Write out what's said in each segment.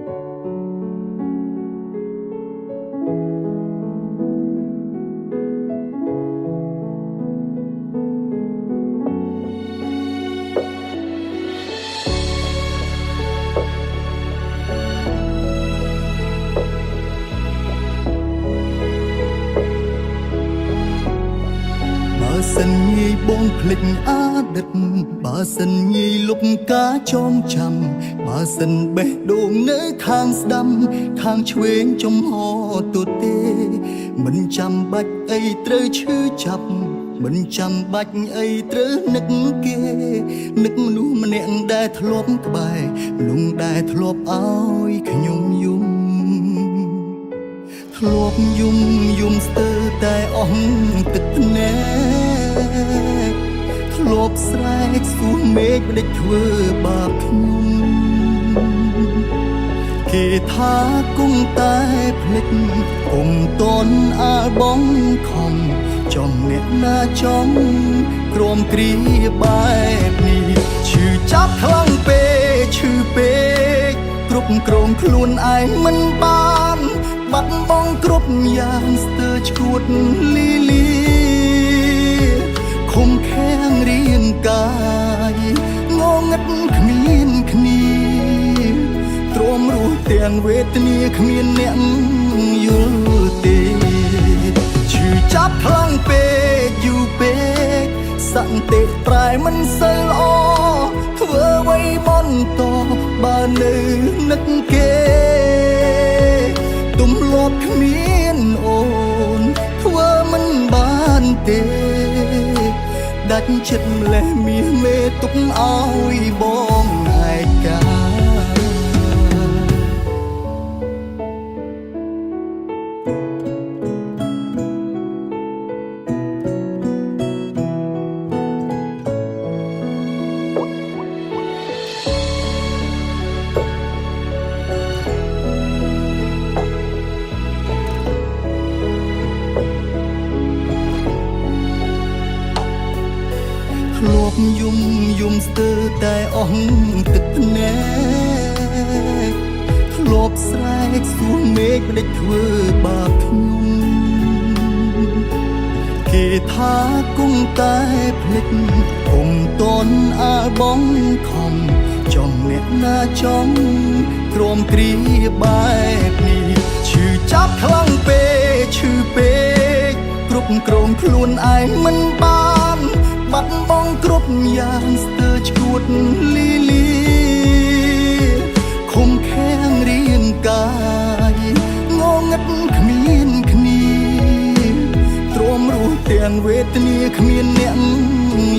បើសិនងាយបងភ្លេចអតីតបើសិនងាយលុបការចងចាំបើសិនបេះដូងនៅខាងស្ដាំខាងឆ្វេងចំហទទេមិនចាំបាច់អីត្រូវឈឺចាប់មិនចាំបាច់អីត្រូវនឹកគេនឹកមនុស្សម្នាក់ដែលធ្លាប់ក្បែរមនុស្សដែលធ្លាប់ឲ្យខ្ញុំយំ ធ្លាប់យំយំស្ទើរតែអស់ទឹកភ្នែកធ្លាប់ស្រែកសួរមេឃមិនដេចធ្វើបាបខ្ញុំគេថាគង់តែភ្លេចគុំតនអាលបងខំចង់អ្នកណាចង់ក្រមគ្រាបែបនេះឈឺចាប់ខ្លាំងពេកឈឺពេកគ្រប់គ្រងខ្លួនឯងមិនបាន បាត់បង់គ្រប់យ៉ាងស្ទើរឈួតលីលីឃុំខាំងរាងកាយងងឹតគ្មានគ្នាទ្រាំរស់ទាំងវេទនាគ្មានអ្នកយល់ទេឈឺចាប់ខ្លាំងពេកយូរពេកសន្តិប្រែមិនសូវល្អធ្វើអ្វីបន្តបើនៅនឹកគេ ទំលាប់គ្មានអូនធ្វើមិនបានទេដាច់ចិត្តម្លេះមាសមេទុកឲ្យបងឯកា ធ្លាប់យំយំស្ទើរតែអស់ទឹកភ្នែកធ្លាប់ស្រែកសួរមេឃមិនដេចធ្វើបាបខ្ញុំគេថាគង់តែភ្លេចគុំតនអាលបងខំចង់អ្នកណាចង់ក្រមគ្រាបែបនេះឈឺចាប់ខ្លាំងពេកឈឺពេកគ្រប់គ្រងខ្លួនឯងមិនបាន បាត់បង់គ្រប់យ៉ាងស្ទើរឈួតលីលីឃុំខាំងរាងកាយងងឹតគ្មានគ្នាទ្រាំរស់ទាំងវេទនាគ្មានអ្នក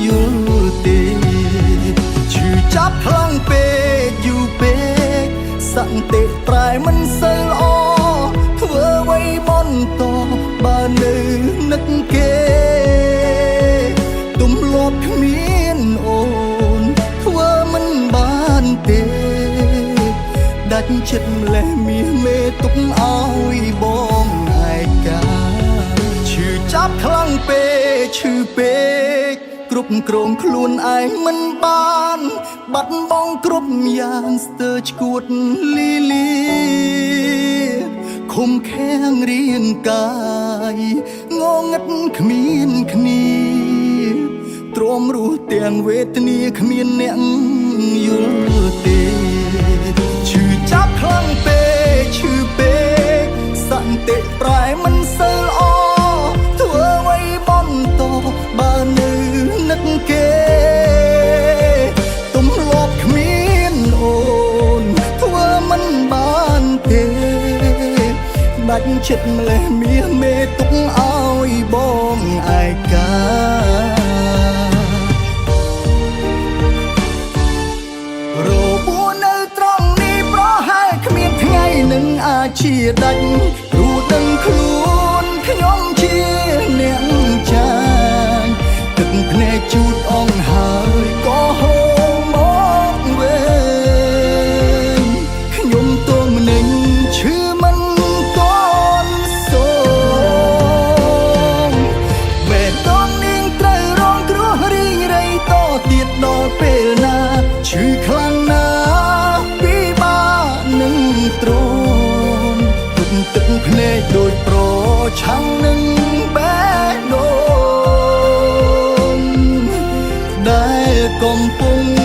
យល់ទេឈឺចាប់ខ្លាំងពេកយូរពេកសន្តិប្រែមិនសូវល្អធ្វើអ្វីបន្តបើនៅនឹកគេ ទំលាប់គ្មានអូនធ្វើមិនបានទេដាច់ចិត្តម្លេះមាសមេទុកឲ្យបងឯកាឈឺចាប់ខ្លាំងពេកឈឺពេកគ្រប់គ្រងខ្លួនឯងមិនបានបាត់បង់គ្រប់យ៉ាងស្ទើរឈួតលីលីឃុំខាំងរាងកាយងងឹតគ្មានគ្នា ទ្រាំរស់ទាំងវេទនាគ្មានអ្នកយល់ទេឈឺចាប់ខ្លាំងពេកឈឺពេកសន្តិប្រែមិនសូវល្អធ្វើអ្វីបន្តបើនៅនឹកគេទំលាប់គ្មានអូនធ្វើមិនបានទេដាច់ចិត្តម្លេះមាសមេទុកឲ្យបងឯកា របួសនៅត្រង់នេះប្រហែលគ្មានថ្ងៃនឹងអាចជាដាច់ព្រោះដឹងខ្លួនខ្ញុំជាអ្នកចាញ់ទឹកភ្នែកជូតអងហើយក៏ហូរមកវិញខ្ញុំទមនឹងឈឺមិនតន់សូងបេះដូងនាងត្រូវរងគ្រោះរីងរៃតទៀតដល់ពេលណាឈឺខ្លាំងណាស់ពិបាកនឹងទ្ ឆាំងនឹងបេះដូងដែលកំពុង